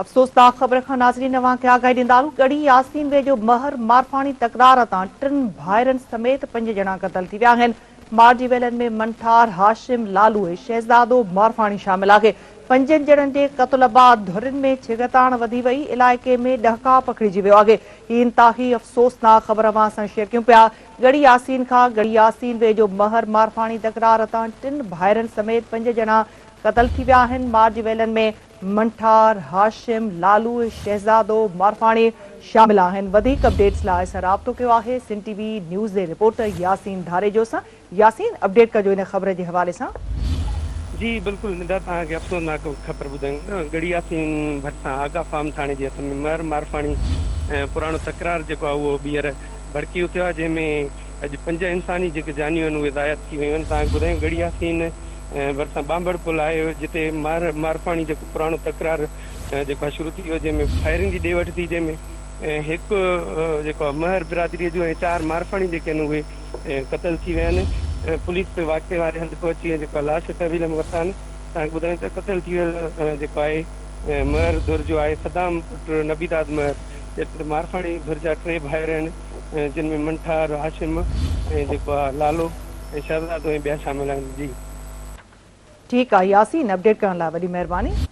افسوسناڪ خبر کان ناظرين اوهان کي آگاهي ڏيندا هلون ڳڙهي ياسين ويجهو مهر مارفاڻي تڪرار تان ٽن ڀائرن سميت پنج ڄڻا قتل ٿي ويا آهن مارجي ويلن ۾ منٺار هاشم لالو ۽ شهزادو مارفاڻي شامل آهي پنجن ڄڻن جي قتل بعد ڌرين ۾ ڇڪتاڻ وڌي وئي علائقي ۾ ڏهڪاء پکڙجي ويو آهي هي انتهائي افسوسناڪ خبر اوهان سان شيئر ڪيون پيا ڳڙهي ياسين کان ڳڙهي ياسين ويجهو مهر مارفاڻي تڪرار تان ٽن ڀائرن سميت پنج ڄڻا قتل ٿي ويا آهن مارجي ويلن ۾ منٺار، هاشم، لالو ۽ شهزادو مارفاڻي شامل آهن. وڌيڪ اپڊيٽس لاء اسان رابطو ڪيو آهي سنڌ ٽي وي نيوز جي رپورٽر ياسين ڌاريجو سان. ياسين اپڊيٽ ڪجو ان خبر جي حوالي سان. جي بلڪل ندا توهان کي افسوسناڪ خبر ٻڌايون ته ڳڙهي ياسين ڀرسان آغا فارم ٿاڻي جي حد ۾ مهر مارفاڻي پراڻو تڪرار جيڪو آهي اهو ٻيهر ڀڙڪي اٿيو آهي جنهن ۾ اڄ پنج انساني جيڪي جانيون آهن اهي ضايع ٿي ويون آهن توهان کي ٻڌايون ڳڙهي ياسين ڀرسان ٻانڀڙ پل آهي جتي مار مارفاڻي جيڪو پراڻو تڪرار جيڪو آهي شروع ٿي ويو جنهن ۾ فائرنگ جي ڏي وٺ ٿي جنهن ۾ هڪ جيڪو آهي مهر برادري جو ۽ چار مارفاڻي جيڪي آهن اهي قتل ٿي ويا آهن پوليس به واقعي واري هنڌ پهچي ۽ جيڪو آهي لاش تحويل ۾ ورتا آهن توهان کي ٻڌايون ته قتل ٿي ويل جيڪو آهي مهر ڌر جو آهي صدام پٽ نبي داد مهر جڏهن ته مارفاڻي ڌر جا ٽي ڀائر آهن جن ۾ منٺار هاشم ۽ جيڪو آهي لالو ۽ شهزادو ۽ ٻيا شامل آهن جي. ٺيڪ آ ياسين اپڊيٽ ڪرڻ لاء وڏي مهرباني.